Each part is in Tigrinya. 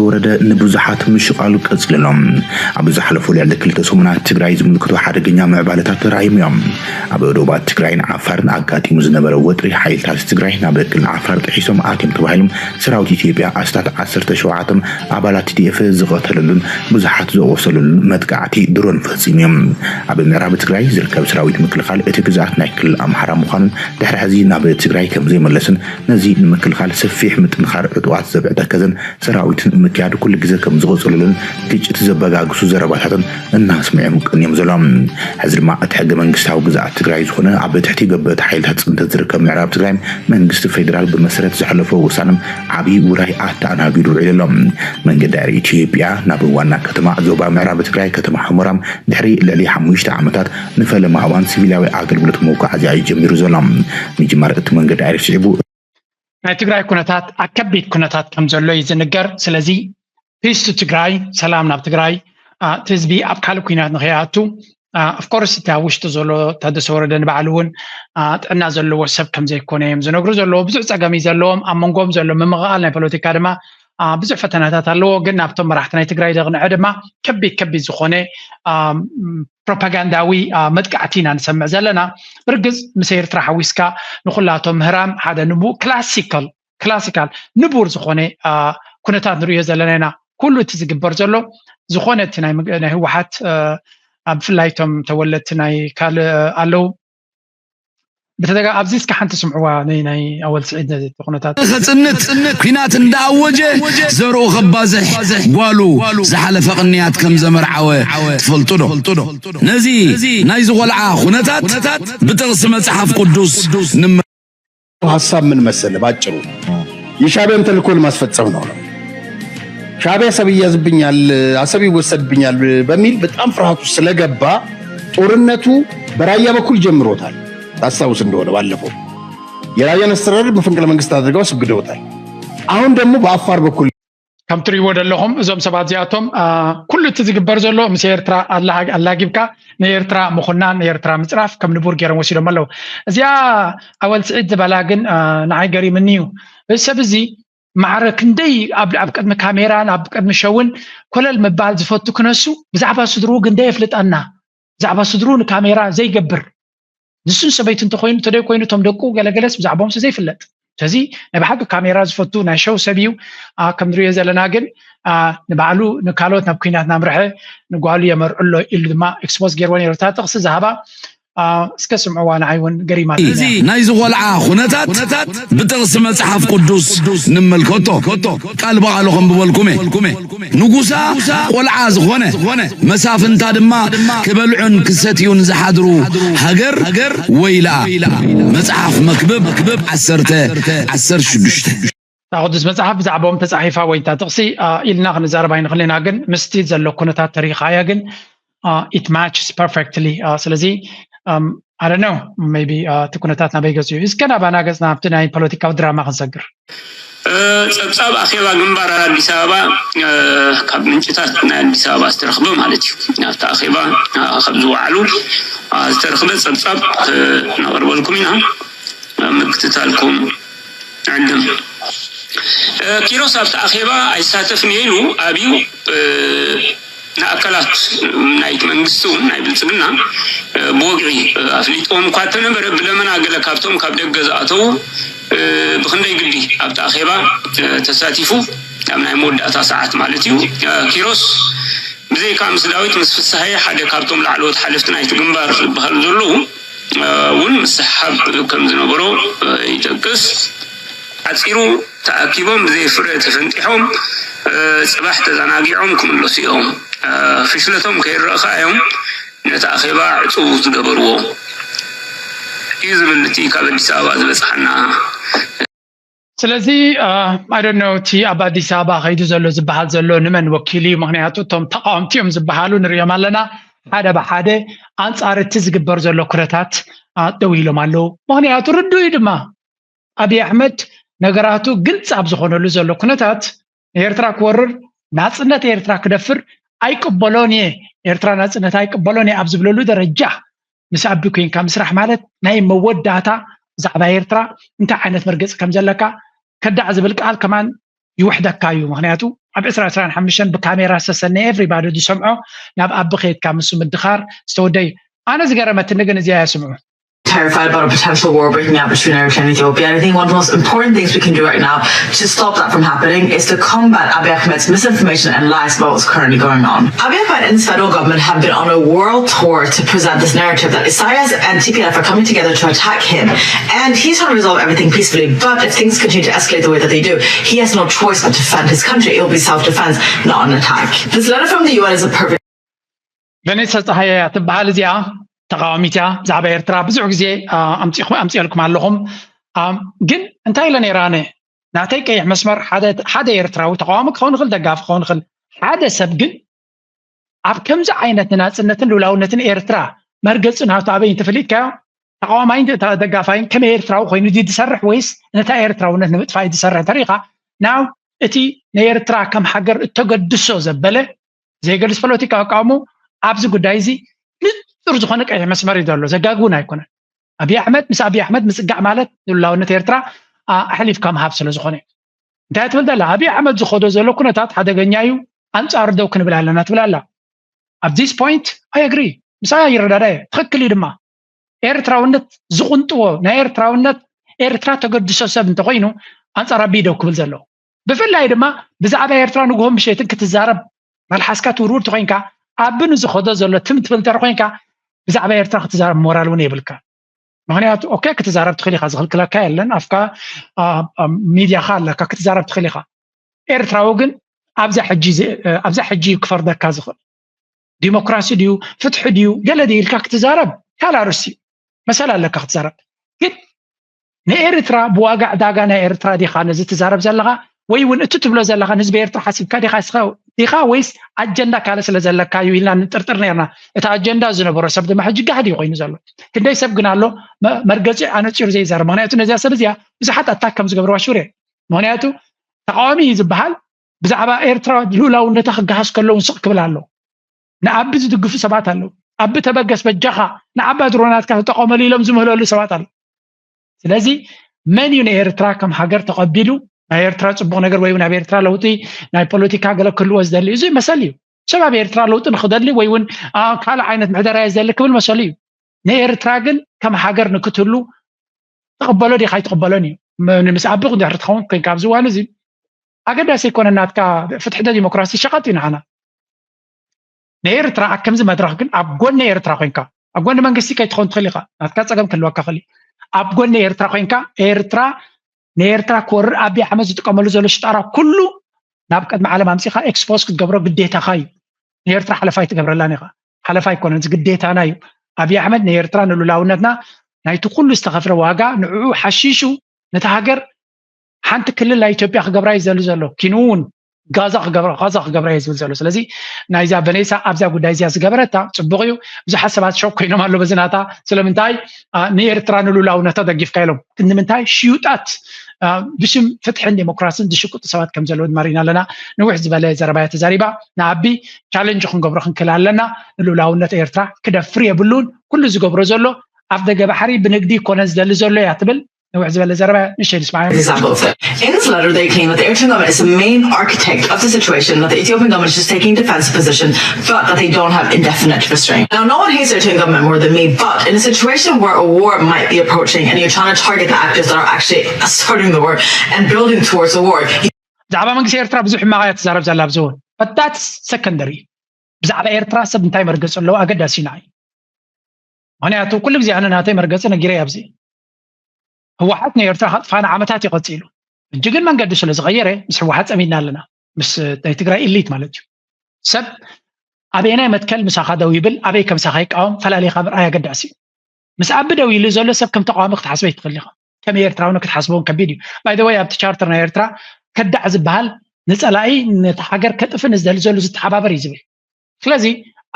ወረደ ንብዙሓት ምሽቓሉ ቀጺሉ ኣሎ። ኣብ ዝሓለፉ ልዕሊ ክልተ ሰሙናት ትግራይ ዝምልክቱ ሓደገኛ ምዕባለታት ተራእዮም እዮም። ኣብ ዶባት ትግራይን ዓፋርን ኣጋጢሙ ዝነበረ ወጥሪ ሓይልታት ትግራይ ናብ ክልል ዓፋር ጥሒሶም ኣትዮም ተባሂሎም ሰራዊት ኢትዮጵያ ኣስታት ዓሰርተ ሸውዓተ ኣባላት ቲ ዲ ኤፍ ዝቐተለሉን ብዙሓት ዘቆሰለሉን መጥቃዕቲ ድሮን ፈጺሙ እዮም። ኣብ ምዕራብ ትግራይ ዝርከብ ሰራዊት ምክልኻል እቲ ግዝኣት ናይ ክልል ኣምሓራ ምዃኑን ድሕሪ ሕዚ ናብ ትግራይ ከም ዘይመለስን ነዚ ንምክልኻል ሰፊሕ ምጥንኻር ዕጡቓት ዘብዕ ተከዘን ሰራዊትን ምክያድ ኩሉ ግዜ ከም ዝቐጸሉሉን ግጭት ዘበጋግሱ ዘረባታትን እናስምዖም ቀንዮም ዘለዉ። ሕዚ ድማ እቲ ሕገ መንግስታዊ ግዝኣት ትግራይ ዝኾነ ኣብ ትሕቲ ገበቲ ሓይልታት ፅንተት ዝርከብ ምዕራብ ትግራይ መንግስቲ ፌዴራል ብመሰረት ዘሕለፎ ውሳነ ዓብዪ ውራይ ኣተኣናጊዱ ውዒሉ ኣሎ። መንገዲ ኣየር ኢትዮጵያ ናብ ዋና ከተማ ዞባ ምዕራብ ትግራይ ከተማ ሑመራም ድሕሪ ልዕሊ ሓሙሽተ ዓመታት ንፈለማ እዋን ሲቪላዊ ኣገልግሎት መጓዓዝያ እዩ ጀሚሩ ዘሎ። ምጅማር እቲ መንገዲ ኣየር ስዒቡ ናይ ትግራይ ኩነታት ኣብ ከቢድ ኩነታት ከም ዘሎ እዩ ዝንገር። ስለዚ ፒስ ቱ ትግራይ፣ ሰላም ናብ ትግራይ፣ እቲ ህዝቢ ኣብ ካልእ ኩናት ንኸይኣቱ፣ ኦፍኮርስ እቲ ኣብ ውሽጢ ዘሎ ታደሰ ወረደ ንባዕሉ እውን ጥዕና ዘለዎ ሰብ ከም ዘይኮነ እዮም ዝነግሩ ዘለዎ። ብዙሕ ፀገም እዩ ዘለዎም። ኣብ መንጎም ዘሎ ምምቕቓል ናይ ፖለቲካ ድማ ብዙሕ ፈተናታት ኣለዎ። ግን ናብቶም መራሕቲ ናይ ትግራይ ደቕንዐ ድማ ከቢድ ከቢድ ዝኾነ ፕሮፓጋንዳዊ መጥቃዕቲ ኢና ንሰምዕ ዘለና። ብርግፅ ምስ ኤርትራ ሓዊስካ ንኩላቶም ምህራም ሓደ ንቡር ክላሲካል ክላሲካል ንቡር ዝኾነ ኩነታት ንሪኦ ዘለና ኢና። ኩሉ እቲ ዝግበር ዘሎ ዝኾነ እቲ ናይ ህወሓት ብፍላይ እቶም ተወለድቲ ናይ ካልእ ኣለዉ ብተደጋ ኣብዚ እስከ ሓንቲ ስምዕዋ ናይ ኣወል ስዒድ ነዚ ኩነታት። ከጽንት ኲናት እንዳኣወጀ ዘርኡ ከባዝሕ ጓሉ ዝሓለፈ ቅንያት ከም ዘመርዓወ ትፈልጡ ዶ? ነዚ ናይዚ ቆልዓ ኩነታት ብጥቕሲ መጽሓፍ ቅዱስ ንመ ሀሳብ ምን መሰለ ባጭሩ የሻዕቢያን ተልእኮ ለማስፈጸም ነው ነው ሻዕቢያ አሰብ ይያዝብኛል፣ አሰብ ይወሰድብኛል በሚል በጣም ፍርሃቱ ስለገባ ጦርነቱ በራያ በኩል ጀምሮታል። ታስታውስ እንደሆነ ባለፈው የራያን አስተዳደር መፈንቅለ መንግስት አድርገው አስወግደውታል። አሁን ደግሞ በአፋር በኩል ከም ትሪእዎ ዘለኹም እዞም ሰባት እዚኣቶም ኩሉ እቲ ዝግበር ዘሎ ምስ ኤርትራ ኣላጊብካ ንኤርትራ ምኹናን ንኤርትራ ምፅራፍ ከም ንቡር ገይሮም ወሲዶም ኣለዉ። እዚኣ ኣወል ስዒድ ዝበላ ግን ንዓይ ገሪምኒ እዩ። እዚ ሰብ እዚ ማዕረ ክንደይ ኣብ ቅድሚ ካሜራን ኣብ ቅድሚ ሸውን ኮለል ምባል ዝፈቱ ክነሱ ብዛዕባ ስድርኡ ግን ደየፍልጠና ብዛዕባ ስድርኡ ንካሜራ ዘይገብር ንሱን ሰበይቱ እንተኮይኑ ተደይ ኮይኑ እቶም ደቁ ገለገለስ ብዛዕባኦም ዘይፍለጥ። ስለዚ ናይ ብሓቂ ካሜራ ዝፈቱ ናይ ሸው ሰብ እዩ። ከም ንሪኦ ዘለና ግን ንባዕሉ ንካልኦት ናብ ኩናት ናምርሐ ንጓሉ የመርዑ ኣሎ ኢሉ ድማ ኤክስፖዝ ገይርዎ ነይሩ። እታ ጥቕሲ ዝሃባ እስከ ስምዕዋ ንዓይ እውን ገሪማ። እዚ ናይዚ ቆልዓ ኩነታት ብጥቕሲ መጽሓፍ ቅዱስ ንመልከቶ። ቃል ብቓሉ ከንብበልኩም እየ። ንጉሳ ቆልዓ ዝኾነ መሳፍንታ ድማ ክበልዑን ክሰትዩን ዝሓድሩ ሃገር ወይልኣ። መጽሓፍ መክብብ ዓሰርተ ዓሰርተ ሽዱሽተ። እታ ቅዱስ መጽሓፍ ብዛዕባኦም ተጻሒፋ ወይ እታ ጥቕሲ ኢልና ክንዛረብ ኣይንኽእልን ኢና፣ ግን ምስቲ ዘሎ ኩነታት ተሪኻያ ግን it matches perfectly። ስለዚ I don't know maybe እቲ ኩነታት ናበይ ገጹ እዩ። እስከ ናባና ገጽና ኣብቲ ናይ ፖለቲካዊ ድራማ ክንሰግር። ጸብጻብ ኣኼባ ግንባር ኣዲስ ኣበባ ካብ ምንጭታት ናይ ኣዲስ ኣበባ ዝተረኽበ ማለት እዩ። ኣብቲ ኣኼባ ካብ ዝወዓሉ ዝተረኽበ ጸብጻብ ነቕርበልኩም ኢና። ምክትታልኩም ዕድም ኪሮስ ኣብቲ ኣኼባ ኣይሳተፍን እየ ኢሉ ኣብዩ ንኣካላት ናይቲ መንግስቲ እውን ናይ ብልፅግና ብወግዒ ኣፍሊጥዎም እኳ እንተነበረ ብለመና ገለ ካብቶም ካብ ደገ ዝኣተዉ ብክንደይ ግዲ ኣብቲ ኣኼባ ተሳቲፉ ኣብ ናይ መወዳእታ ሰዓት ማለት እዩ ኪሮስ ብዘይካ ምስ ዳዊት ምስ ፍስሃየ ሓደ ካብቶም ላዕለዎት ሓለፍቲ ናይቲ ግንባር ዝበሃሉ ዘለዉ እውን ምስሕሓብ ከም ዝነበሮ ይጠቅስ። ሓፂሩ ተኣኪቦም ብዘይ ፍረ ተፈንጢሖም ፅባሕ ተዘናጊዖም ክምለሱ እዮም። ፍሽለቶም ከይረእ ከዓ እዮም ነቲ ኣኼባ ዕፁው ዝገበርዎ እዩ ዝብል እቲ ካብ ኣዲስ ኣበባ ዝበፅሓና ስለዚ I don't know እቲ ኣብ ኣዲስ ኣበባ ከይዱ ዘሎ ዝበሃል ዘሎ ንመን ወኪሉ እዩ? ምክንያቱ እቶም ተቃወምቲ እዮም ዝበሃሉ ንሪኦም ኣለና። ሓደ ብሓደ ኣንፃር እቲ ዝግበር ዘሎ ኩነታት ደው ኢሎም ኣለዉ። ምክንያቱ ርዱእ እዩ ድማ ኣብይ ኣሕመድ ነገራቱ ግልፂ ኣብ ዝኾነሉ ዘሎ ኩነታት ንኤርትራ ክወርር ናፅነት ኤርትራ ክደፍር ኣይቅበሎን እየ፣ ኤርትራ ናፅነት ኣይቅበሎን እየ ኣብ ዝብለሉ ደረጃ ምስ ኣቢ ኮይንካ ምስራሕ ማለት ናይ መወዳእታ ብዛዕባ ኤርትራ እንታይ ዓይነት መርገፂ ከም ዘለካ ከዳዕ ዝብል ቃል ከማን ይውሕደካ እዩ። ምክንያቱ ኣብ ዕስራ ዕስራን ሓሙሽተን ብካሜራ ዝተሰነ ኤቭሪባዲ ዝሰምዖ ናብ ኣቢ ከይድካ ምስ ምድኻር ዝተወደዩ። ኣነ ዝገረመትኒ ግን እዚኣ እያ ስምዑ። Terrified about a potential war breaking out between Eritrea and Ethiopia. And I think one of the most important things we can do right now to stop that from happening is to combat Abiy Ahmed's misinformation and lies about what's currently going on. Abiy Ahmed and his federal government have been on a world tour to present this narrative that Isaias and T P L F are coming together to attack him. And he's trying to resolve everything peacefully. But if things continue to escalate the way that they do, he has no choice but to defend his country. It will be self-defense, not an attack. This letter from the U N is a perfect ቨኔሳ ፀሃየ እያ ትበሃል። እዚኣ ተቃዋሚት እያ። ብዛዕባ ኤርትራ ብዙሕ ግዜ ኣምፅእልኩም ኣለኹም። ግን እንታይ ኢለ ነይረ ኣነ? ናተይ ቀይሕ መስመር ሓደ ኤርትራዊ ተቃዋሚ ክኸውን ይኽእል፣ ደጋፊ ክኸውን ይኽእል። ሓደ ሰብ ግን ኣብ ከምዚ ዓይነት ንናፅነትን ልኡላውነትን ኤርትራ መርገፂ ናቱ ኣበይ እንተፈሊጥካዮ፣ ተቃዋማይን ደጋፋይን ከመይ ኤርትራዊ ኮይኑ ድዩ ዝሰርሕ ወይስ ነታ ኤርትራውነት ንምጥፋእ እዩ ዝሰርሕ እንተሪኢኻ፣ ናው እቲ ንኤርትራ ከም ሃገር እተገድሶ ዘበለ ዘይገልፅ ፖለቲካዊ ኣቃውሞ ኣብዚ ጉዳይ እዚ ንፁር ዝኾነ ቀይሕ መስመር እዩ ዘሎ። ዘጋግውን ኣይኮነን። ኣብይ ኣሕመድ ምስ ኣብይ ኣሕመድ ምፅጋዕ ማለት ንሉላውነት ኤርትራ ኣሕሊፍካ ምሃብ ስለ ዝኾነ እዩ። እንታይ ትብል ዘላ? ኣብይ ኣሕመድ ዝኸዶ ዘሎ ኩነታት ሓደገኛ እዩ፣ ኣንፃሩ ደው ክንብል ኣለና ትብል ኣላ። ኣብ this point I agree፣ ምሳኣ ይረዳዳ እየ። ትኽክል እዩ ድማ። ኤርትራውነት ዝቕንጥዎ ናይ ኤርትራውነት ኤርትራ ተገድሶ ሰብ እንተኾይኑ ኣንፃር ኣቢይ ደው ክብል ዘለዎ። ብፍላይ ድማ ብዛዕባ ኤርትራ ንግሆን ምሸትን ክትዛረብ መልሓስካ ትውርውር ተኾይንካ፣ ኣቢ ንዝኸዶ ዘሎ ትም ትብል እንተ ኮይንካ ብዛዕባ ኤርትራ ክትዛረብ ሞራል እውን የብልካ። ምክንያቱ ኦኬ ክትዛረብ ትኽእል ኢኻ፣ ዝኽልክለካ የለን፣ ኣፍካ ሚድያኻ ኣለካ ክትዛረብ ትኽእል ኢኻ። ኤርትራዊ ግን ኣብዛ ሕጂ ኣብዚ ሕጂ እዩ ክፈርደካ ዝኽእል። ዲሞክራሲ ድዩ ፍትሒ ድዩ ገለ ድዩ ኢልካ ክትዛረብ ካልእ ኣርእስቲ እዩ። መሰል ኣለካ ክትዛረብ። ግን ንኤርትራ ብዋጋ ዕዳጋ ናይ ኤርትራ ዲኻ ነዚ ትዛረብ ዘለኻ ወይ እውን እቲ ትብሎ ዘለኻ ንህዝቢ ኤርትራ ሓሲብካ ዲኻ ዲኻ ወይስ ኣጀንዳ ካልእ ስለ ዘለካ እዩ ኢልና ንጥርጥር ነርና። እቲ ኣጀንዳ ዝነበሮ ሰብ ድማ ሕጂ ጋህዲ እዩ ኮይኑ ዘሎ። ክንደይ ሰብ ግን ኣሎ መርገፂ ኣነፂሩ ዘይዛረብ። ምክንያቱ ነዚኣ ሰብ እዚኣ ብዙሓት ኣታክ ከም ዝገብርዋ ሹር እየ። ምክንያቱ ተቃዋሚ እዩ ዝበሃል ብዛዕባ ኤርትራ ልኡላውነታ ክገሃስ ከለውን ስቕ ክብል ኣሎ። ንኣቢ ዝድግፉ ሰባት ኣለዉ። ኣቢ ተበገስ በጃኻ ንዓባ ድሮናትካ ተጠቐመሉ ኢሎም ዝምህለሉ ሰባት ኣለዉ። ስለዚ መን እዩ ንኤርትራ ከም ሃገር ተቐቢሉ ናይ ኤርትራ ፅቡቕ ነገር ወይ እውን ኣብ ኤርትራ ለውጢ ናይ ፖለቲካ ገለ ክህልዎ ዝደሊ? እዚ መሰል እዩ። ሰብ ኣብ ኤርትራ ለውጢ ንክደሊ ወይ እውን ካልእ ዓይነት ምሕደራ እየ ዝደሊ ክብል መሰሉ እዩ። ንኤርትራ ግን ከም ሃገር ንክትህሉ ትቕበሎ ዲኻ ኣይትቕበሎን እዩ። ንምስ ኣቢ ድሕሪ ትኸውን ኮይንካ ኣብዚ እዋን እዚ ኣገዳሲ ኣይኮነ ናትካ ፍትሒ ዶ ዲሞክራሲ ሸቐጥ እዩ ንዓና። ንኤርትራ ኣብ ከምዚ መድረኽ ግን ኣብ ጎኒ ኤርትራ ኮይንካ ኣብ ጎኒ መንግስቲ ከይትኸውን ትኽእል ኢኻ። ናትካ ፀገም ክህልወካ ክእል ኣብ ጎኒ ኤርትራ ኮይንካ ኤርትራ ንኤርትራ ክወርር ኣቢ ኣሕመድ ዝጥቀመሉ ዘሎ ሽጣራ ኩሉ ናብ ቅድሚ ዓለም ኣምፂኻ ኤክስፖዝ ክትገብሮ ግዴታኻ እዩ። ንኤርትራ ሓለፋ ኣይትገብረላን ኢኻ። ሓለፋ ኣይኮነን፣ እዚ ግዴታና እዩ። ኣቢ ኣሕመድ ንኤርትራ ንሉላውነትና ናይቲ ኩሉ ዝተኸፍለ ዋጋ ንዕኡ ሓሺሹ ነቲ ሃገር ሓንቲ ክልል ናይ ኢትዮጵያ ክገብራ እዩ ዘሉ ዘሎ። ኪኑ እውን ጋዛ ክገብራ ጋዛ ክገብራ እዩ ዝብል ዘሎ። ስለዚ ናይዛ ቨኔሳ ኣብዛ ጉዳይ እዚኣ ዝገበረታ ፅቡቕ እዩ። ብዙሓት ሰባት ሾክ ኮይኖም ኣሎ በዚ ናታ። ስለምንታይ ንኤርትራ ንሉላውነታ ደጊፍካ ኢሎም ንምንታይ ሽዩጣት ብሽም ፍትሕን ዴሞክራሲን ዝሽቅጡ ሰባት ከም ዘለዉ ድማ ርኢና ኣለና። ንውሕ ዝበለ ዘረባያ ተዛሪባ ንኣቢ ቻለንጅ ክንገብሮ ክንክእል ኣለና። ንሉላውነት ኤርትራ ክደፍር የብሉን። ኩሉ ዝገብሮ ዘሎ ኣብ ደገ ባሕሪ ብንግዲ ይኮነ ዝደሊ ዘሎ እያ ትብል። ንውሕ ዝበለ ዘረባ ንሸይ ንስማዕ። In this letter, they claim that the Eritrean government is the main architect of the situation, that the Ethiopian government is just taking defensive position, but that they don't have indefinite restraint. Now, no one hates the Eritrean government more than me, but in a situation where a war might be approaching and you're trying to target the actors that are actually starting the war and building towards the war, ብዛዕባ መንግስቲ ኤርትራ ብዙሕ ሕማቕ እያ ትዛረብ ዘላ ኣብዚ እውን። But that's secondary። ብዛዕባ ኤርትራ ሰብ እንታይ መርገፂ ኣለዎ ኣገዳሲ ንዓይ። ምክንያቱ ኩሉ ግዜ ኣነ ናተይ መርገፂ ነጊረ ኣብዚ ህወሓት ንኤርትራ ከጥፋ ንዓመታት እዩ ቀፂሉ። ሕጂ ግን መንገዲ ስለ ዝቀየረ ምስ ህወሓት ፀሚድና ኣለና፣ ምስ ናይ ትግራይ ኢሊት ማለት እዩ። ሰብ ኣበየናይ መትከል ምሳኻ ደው ይብል ኣበይ ከምሳኻ ይቃወም ፈላሊኻ ምርኣይ ኣገዳሲ እዩ። ምስ ኣቢ ደው ኢሉ ዘሎ ሰብ ከም ተቃዋሚ ክትሓስበ ይትኽእል ኢኻ። ከም ኤርትራዊ ክትሓስበውን ከቢድ እዩ። ባይ ዘ ወይ ኣብቲ ቻርተር ናይ ኤርትራ ከዳዕ ዝበሃል ንፀላኢ ነቲ ሃገር ከጥፍ ንዝደሊ ዘሎ ዝተሓባበር እዩ ዝብል። ስለዚ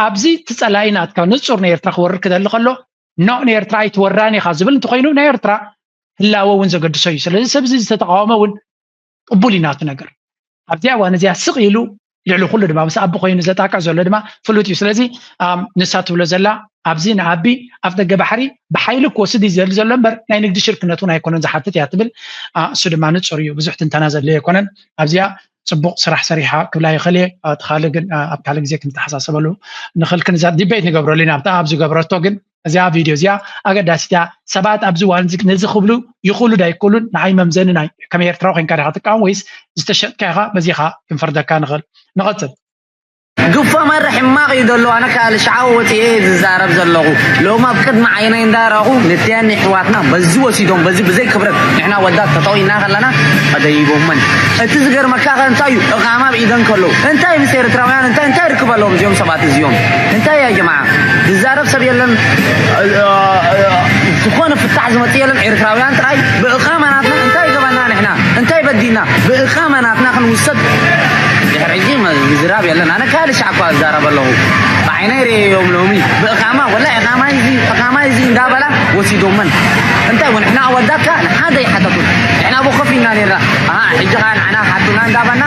ኣብዚ እቲ ፀላኢ ናትካ ንፁር ንኤርትራ ክወርር ክደሊ ከሎ ኖ ንኤርትራ ኣይትወራን ኢኻ ዝብል እንተኮይኑ ናይ ኤርትራ ህላወ እውን ዘገድሶ እዩ። ስለዚ ሰብ እዚ ዝተተቃወመ እውን ቅቡል እዩ ናቱ ነገር። ኣብዚኣ እዋን እዚኣ ስቕ ኢሉ ልዕሊ ኩሉ ድማ ምስ ኣቢ ኮይኑ ዘጣቅዕ ዘሎ ድማ ፍሉጥ እዩ። ስለዚ ንሳ ትብሎ ዘላ ኣብዚ ንኣቢ ኣፍ ደገ ባሕሪ ብሓይሊ ክወስድ እዩ ዘል ዘሎ እምበር ናይ ንግዲ ሽርክነት እውን ኣይኮነን ዝሓትት እያ ትብል። እሱ ድማ ንፁር እዩ፣ ብዙሕ ትንተና ዘድለዮ ኣይኮነን። ኣብዚኣ ፅቡቕ ስራሕ ሰሪሓ ክብላ ይኽእል እየ። እቲ ካልእ ግን ኣብ ካልእ ግዜ ክንተሓሳሰበሉ ንኽእል፣ ክንዛ ዲቤት ንገብረሉ ኢና። ኣብታ ኣብ ዝገብረቶ ግን እዚኣ ቪድዮ እዚኣ ኣገዳሲት እያ። ሰባት ኣብዚ እዋን ነዚ ክብሉ ይኽእሉ ዳይክእሉን ንዓይ መምዘኒ ናይ ከም ኤርትራዊ ኮይንካ ዲኻ ትቃወም ወይስ ዝተሸጥካ ኢኻ? በዚኻ ክንፈርደካ ንኽእል። ንቐጽል። ግፎ መርሕ ሕማቕ እዩ ዘሎ። ኣነ ከዓ ልሽዓዊ ወፂኤ ዝዛረብ ዘለኹ ሎም ኣብ ቅድሚ ዓይነይ እንዳረኹ ንትያን ኣሕዋትና በዚ ወሲዶም በዚ ብዘይ ክብረት ንሕና ወዳት ተጠቂና ከለና ኣደይቦመን። እቲ ዝገርመካ ከ እንታይ እዩ? እቃማ ኣብ ኢደን ከለዉ እንታይ ምስ ኤርትራውያን እንታይ እንታይ ርክብ ኣለዎም እዚኦም ሰባት እዚኦም? እንታይ ያ ጀማዓ? ዝዛረብ ሰብ የለን። ዝኾነ ፍታሕ ዝመፅእ የለን። ኤርትራውያን ጥራይ ብእቃማ ናትና እንታይ ገበና ንሕና እንታይ በዲና ብእቃማ ናትና ክንውሰድ ድሕሪ ሕጂ ምዝራብ የለን። ኣነ ካልእ ሻዕ እኳ እዛረብ ኣለኹ። ብዓይነይ ርእየዮም ሎሚ ብእቃማ ወላ እቃማ እዚ እቃማ እዚ እንዳበላ ወሲዶመን። እንታይ እውን ንሕና ኣወዳትካ ንሓደ ይሓተቱን ንሕና ብኸፍ ኢና ነርና። ኣሃ ሕጂ ኸዓ ንዓና ሓቱና እንዳበልና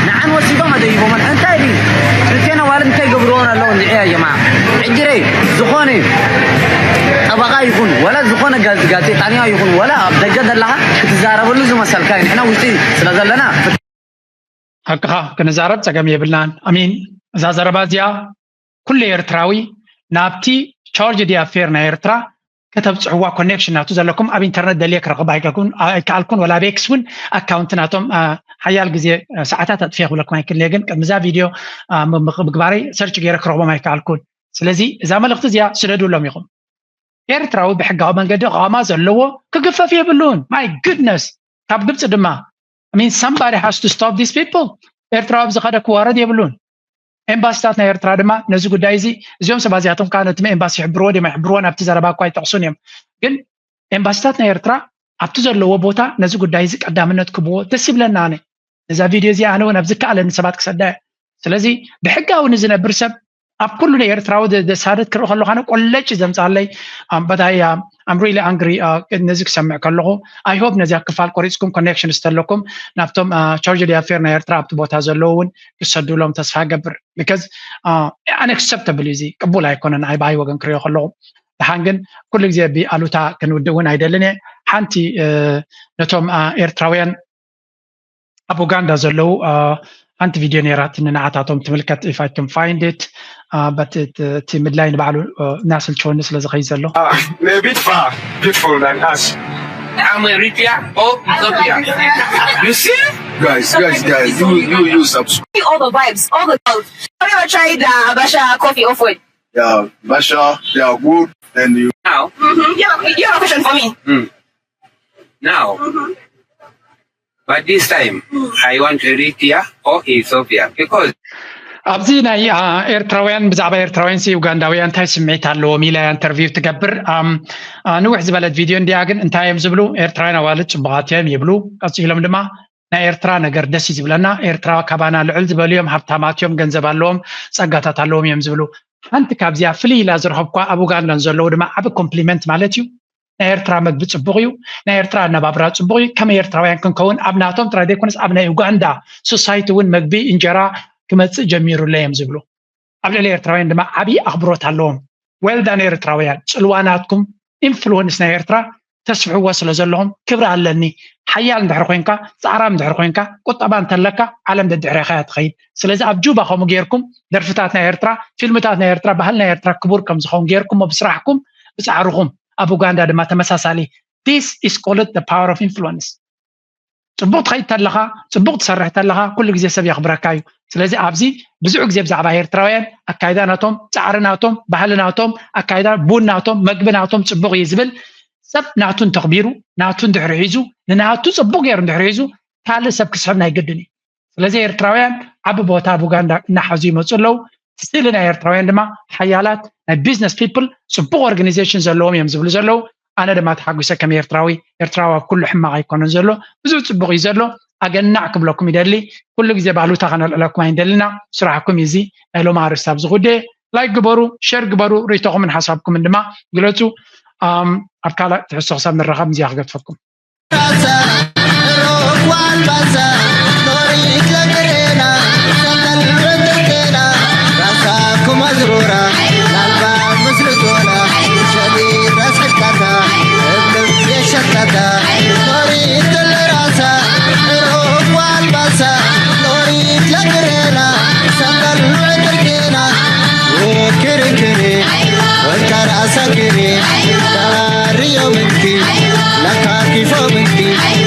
ንዓን ወሲዶም ኣደይቦመን። እንታይ ድዩ ብቴና ዋለ እንታይ ገብርዎን ኣለዉ እንድዒ ያ ጀማዓ። ሕጂ ርእ ዝኾነ ጠበቓ ይኹን ወላ ዝኾነ ጋዜጣኛ ይኹን ወላ ኣብ ደገ ዘለኻ ክትዛረበሉ ዝመሰልካ እዩ። ንሕና ውሽጢ ስለ ዘለና ሓቅኻ ክንዛረብ ጸገም የብልናን። ኣሚን እዛ ዘረባ እዚኣ ኩሉ ኤርትራዊ ናብቲ ቻርጅ ዲ ኣፌር ናይ ኤርትራ ከተብጽሕዋ ኮኔክሽን ናቱ ዘለኩም ኣብ ኢንተርነት ደልየ ክረኽብ ኣይከልኩን ኣይከኣልኩን ወላ ኣብ ኤክስ እውን ኣካውንት ናቶም ሓያል ግዜ ሰዓታት ኣጥፍየ ክብለኩም ኣይክልንየ ግን ቅድሚ እዛ ቪድዮ ምግባረይ ሰርች ገይረ ክረኽቦም ኣይከኣልኩን። ስለዚ እዛ መልእኽቲ እዚኣ ስደዱሎም ኢኹም። ኤርትራዊ ብሕጋዊ መንገዲ እቓማ ዘለዎ ክግፈፍ የብሉን። My goodness ካብ ግብፂ ድማ I mean somebody has to stop these people። ኤርትራዊ ኣብ ዝኸደ ክዋረድ የብሉን። ኤምባሲታት ናይ ኤርትራ ድማ ነዚ ጉዳይ እዚ እዚኦም ሰባት እዚኣቶም ከዓ ነቲ ኤምባሲ ይሕብርዎ ድዮም ኣይሕብርዎን ኣብቲ ዘረባ እኳ ኣይጠቕሱን እዮም። ግን ኤምባሲታት ናይ ኤርትራ ኣብቲ ዘለዎ ቦታ ነዚ ጉዳይ እዚ ቀዳምነት ክብዎ ደስ ይብለና። ኣነ ነዛ ቪድዮ እዚኣ ኣነ እውን ኣብ ዝከኣለኒ ሰባት ክሰዳ እየ። ስለዚ ብሕጋዊ ንዝነብር ሰብ ኣብ ኩሉ ንኤርትራዊ ዘሳድድ ክርኢ ከለኹ ኣነ ቆለጭ ዘምፃለይ። But I am really angry ነዚ ክሰምዕ ከለኹ። I hope ነዚኣ ክፋል ቆሪፅኩም ኮኔክሽንስ ተለኩም ናብቶም ቻርጅ ዲ ኣፌር ናይ ኤርትራ ኣብቲ ቦታ ዘለዉ እውን ክሰዱሎም ተስፋ ገብር። Because unacceptable እዩ፣ እዚ ቅቡል ኣይኮነን። ኣይ ብኣይ ወገን ክሪኦ ከለኹ ደሓን ግን ኩሉ ግዜ ብኣሉታ ክንውድእ እውን ኣይደልን እየ። ሓንቲ ነቶም ኤርትራውያን ኣብ ኡጋንዳ ዘለዉ ሓንቲ ቪድዮ ነይራትኒ ንዓታቶም ትምልከት if I can find it። But እቲ ምድላይ ንባዕሉ እናሰልቸወኒ ስለ ዝኸይድ ዘሎ። They're a bit far, beautiful than us. I'm Eritrea or Ethiopia. You see? Guys, guys, guys, you you you subscribe. All the vibes, all the love. Have you ever tried uh, Abasha coffee or food? Yeah, Basha, they are good, and you. Now, Mm-hmm. You, have a, you have a question for me? Now, but this time, I want Eritrea or Ethiopia because ኣብዚ ናይ ኤርትራውያን ብዛዕባ ኤርትራውያን ሲ ኡጋንዳውያን እንታይ ስምዒት ኣለዎም ኢለ ኢንተርቪው ትገብር። ንውሕ ዝበለት ቪድዮ እንዲያ ግን እንታይ እዮም ዝብሉ? ኤርትራውያን ኣዋልድ ፅቡቓት እዮም ይብሉ። ቀፂሎም ድማ ናይ ኤርትራ ነገር ደስ እዩ ዝብለና፣ ኤርትራ ካባና ልዕል ዝበሉ እዮም፣ ሃብታማት እዮም፣ ገንዘብ ኣለዎም፣ ፀጋታት ኣለዎም እዮም ዝብሉ። ሓንቲ ካብዚኣ ፍልይ ኢላ ዝረኸብኳ ኣብ ኡጋንዳ ንዘለዉ ድማ ዓቢ ኮምፕሊመንት ማለት እዩ። ናይ ኤርትራ መግቢ ጽቡቕ እዩ፣ ናይ ኤርትራ ኣነባብራ ጽቡቕ እዩ። ከመይ ኤርትራውያን ክንከውን ኣብ ናቶም ጥራይ ዘይኮነስ ኣብ ናይ ኡጋንዳ ሶሳይቲ እውን መግቢ እንጀራ ክመጽእ ጀሚሩ ኣሎ እዮም ዝብሉ። ኣብ ልዕሊ ኤርትራውያን ድማ ዓብዪ ኣኽብሮት ኣለዎም። ዌልዳን ኤርትራውያን፣ ጽልዋ ናትኩም ኢንፍሉወንስ ናይ ኤርትራ ተስፍሕዎ ስለ ዘለኹም ክብሪ ኣለኒ። ሓያል እንድሕር ኮይንካ፣ ጻዕራም እንድሕር ኮይንካ፣ ቁጠባ እንተለካ ዓለም ደድሕሬኻ እያ ትኸይድ። ስለዚ ኣብ ጁባ ከምኡ ጌርኩም ደርፍታት ናይ ኤርትራ፣ ፊልምታት ናይ ኤርትራ፣ ባህሊ ናይ ኤርትራ ክቡር ከም ዝኸውን ጌርኩሞ ብስራሕኩም ብጻዕርኹም ኣብ ኡጋንዳ ድማ ተመሳሳሊ this is called the power of influence። ጽቡቕ ትኸይድ ተለኻ፣ ጽቡቕ ትሰርሕ ተለኻ ኩሉ ግዜ ሰብ የኽብረካ እዩ። ስለዚ ኣብዚ ብዙሕ ግዜ ብዛዕባ ኤርትራውያን ኣካይዳ ናቶም፣ ጻዕሪ ናቶም፣ ባህሊ ናቶም፣ ኣካይዳ ቡን ናቶም፣ መግቢ ናቶም ጽቡቕ እዩ ዝብል ሰብ ናቱ እንተኽቢሩ፣ ናቱ እንድሕሪ ሒዙ፣ ንናቱ ጽቡቕ ገይሩ እንድሕሪ ሒዙ ካልእ ሰብ ክስሕብ ናይ ግድን እዩ። ስለዚ ኤርትራውያን ዓቢ ቦታ ኣብ ኡጋንዳ እናሓዙ ይመፁ ኣለዉ። እቲ ስእሊ ናይ ኤርትራውያን ድማ ሓያላት ናይ ቢዝነስ ፒፕል ፅቡቕ ኦርጋናይዜሽን ዘለዎም እዮም ዝብሉ ዘለዉ። ኣነ ድማ ተሓጒሰ ከም ኤርትራዊ፣ ኤርትራዊ ኣብ ኩሉ ሕማቕ ኣይኮነን ዘሎ፣ ብዙሕ ፅቡቕ እዩ ዘሎ። ኣገናዕ ክብለኩም ይደሊ። ኩሉ ግዜ ባሉታ ከነልዕለኩም ኣይንደልና። ስራሕኩም እዩ እዚ ናይ ሎሚ ኣርእስቲ ኣብዚ ጉዳይ። ላይክ ግበሩ፣ ሸር ግበሩ፣ ርእይቶኹምን ሓሳብኩምን ድማ ግለፁ። ኣብ ካልእ ትሕዝቶ ክሳብ ንራኸብ ምስዚኣ ክገድፈኩም። Hi,